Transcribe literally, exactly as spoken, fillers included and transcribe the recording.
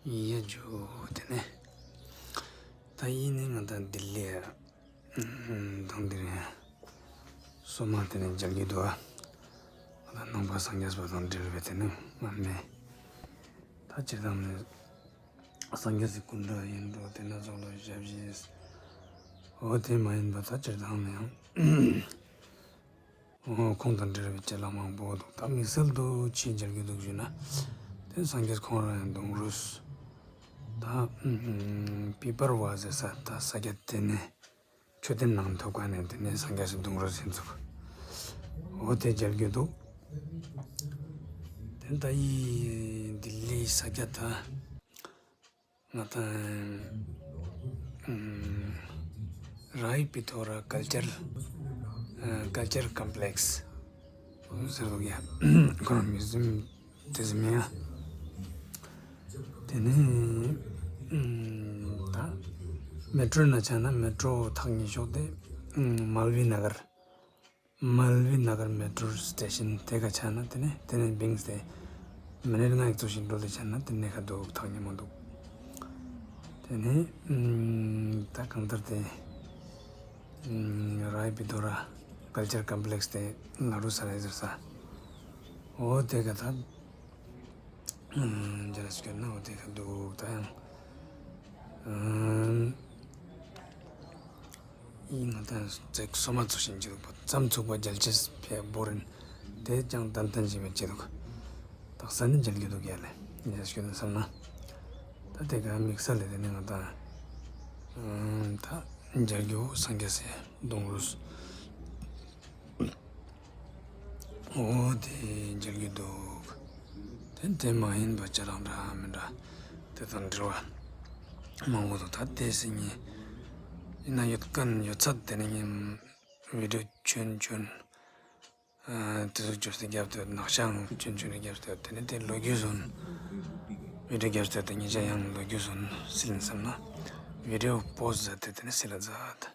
ཡ་ཇུ། ཏེ་ནེ་ད་ཨིན་ནི་ང་དང་ལྡི་ལི་ཡ་དང་འདི་རེ་སོ་མ་ཏེ་ནེ་མཇལ་རྒྱུ་དུག་ཨ། ང་དང་ནང་པ་སངས་རྒྱས་པ་དང་འབྲེལ་བའི་ཏེ་ནེ་མ་མེ། ད་སྤྱིར་བཏང་ནེ་སངས་རྒྱས་སི་སྐུ་འདྲ་ཨིན་འགྲོ། ཏེ་ནེ་ཚོགས་ལ་ཞབས་ཕྱི་འོ་ཏེ་མ་ཨིན་པ་ད་སྤྱིར་བཏང་ནེ་ཡང་ཁོང་དང་འབྲེལ་བའི་ཅ་ལག་མང་པོ་དུག། ད་དམིགས་བསལ་དུ་ཅི་མཇལ་རྒྱུ་དུག་ཞུ་ན་ཏེ་སངས་རྒྱས་ཁོང་རང་ཡང་གདུང་རུས་ད་པི་པར་བ་ཟེར་ས་ད་ས་ཆ་ཏེ་ནེ་མཆོད་རྟེན་ནང་ཐོབ་ཁན་ནི་ཏེ་ནེ་སངས་རྒྱས་སི་གདུང་རུས་ཨིན་ཚུག། འོ་ཏེ་མཇལ་རྒྱུ་དུག། ཏེ་ད་ཨི་ལྡི་ལི་ས་ཆ་ད་ང་དང་རའི་པི་ཐོ་ར་ཀལ་ཅར་ཀལ་ཅར་ཀོམ་པི་ལེགས་ཟེར་དུག་ཡ། ཁོ་རང་མིའུ་ཟིམ་ཏེ་ཟིན་མི་ཡ། ཏེ་ནེ་ད་མེ་ཊྲོ་ནང་ཆ་ན་མེ་ཊྲོ་ཐག་ཉེ་ཤོས་ཏེ་མལ་བི་ན་གར་མལ་བི་ན་གར་མེ་ཊྲོ་སི་ཊེ་ཤན་ཏེ་ཀ་ཆ་ན་ཏེ་ནེ་ཏེ་ནེ་བིངས་ཏེ་མི་ནཊ་ལྔ་ཡིག་ཙོགས་ཤིག་འགྲོ་ཏེ་ཆ་ན་ཏེ་ནེ་ཁ་དུག་ཐག་ཉེ་མོ་དུག། ཏེ་ནེ་ད་གང་ལྟར་ཏེ་རའི་པི་ཐོ་ར་ཀལ་ཅར་ཀོམ་པི་ལེགས་ཏེ་ལ་རུ་ས་ར་ཟེར་ས་འོ་ཏེ་ཀ་ད་མཇལ་སྐྱོད་ན་འོ་ཏེ་ཀ་དུག། ད་ཡང་ཨིན་ན་ད་ཚིག་སོ་མ་ཚུགས་ཤིང་ཅི་དུག་པ་ཙམ་ཚུགས་པ་མཇལ་ཅེས་ཕེ་བོར་ཨིན། ཏེ་ཅང་ཏན་ཏན་ཞིག་མེད་ཅི་དུག། དག་ས་ནེ་མཇལ་རྒྱུ་དུག་ཡ་ལེ། མཇལ་སྐྱོད་ན་སམ་ན་ད་ཏེ་ཀ་དམིགས་བསལ་ལེ་ཏེ་ནེ་ང་དང་ད་མཇལ་རྒྱུ་སངས་རྒྱས་སི་གདུང་རུས། འོ་ཏེ་མཇལ་རྒྱུ་དུག། ཏེ་ཏེ་མ་ཨིན་པ་ཅ་ལག་འདྲ་མི་འདྲ་ཏེ་དང་འབྲེལ་བ་མང་པོ་དུག། ད་ཏེ་སི་ངའེ་ཨིན་ན་ཡོད་ཁན་ཡོད་ཚད་ཏེ་ནེ་ངའེ་བི་ཌིའོ་ཆུན་ཆུན་ཏེ་ཟུག་ཅོས་ཏེ་རྒྱབ་སྟེ་ནག་ཤ་ངུ་ཆུན་ཆུན་རྒྱབ་སྟེ་ཏེ་ནེ་ཏེ་ལོ་རྒྱུས་ཟུན་བི་ཌིའོ་རྒྱབ་སྟེ་ཏེ་ཉེ་ཞ་ཡང་ལོ་རྒྱུས་ཟུན་སིལ་ཨིན་སམ་ན་བི་ཌིའོ་པོ་ཛ་མཛད་དེ་ཏེ་ནེ་སིལ་ལ་མཛད།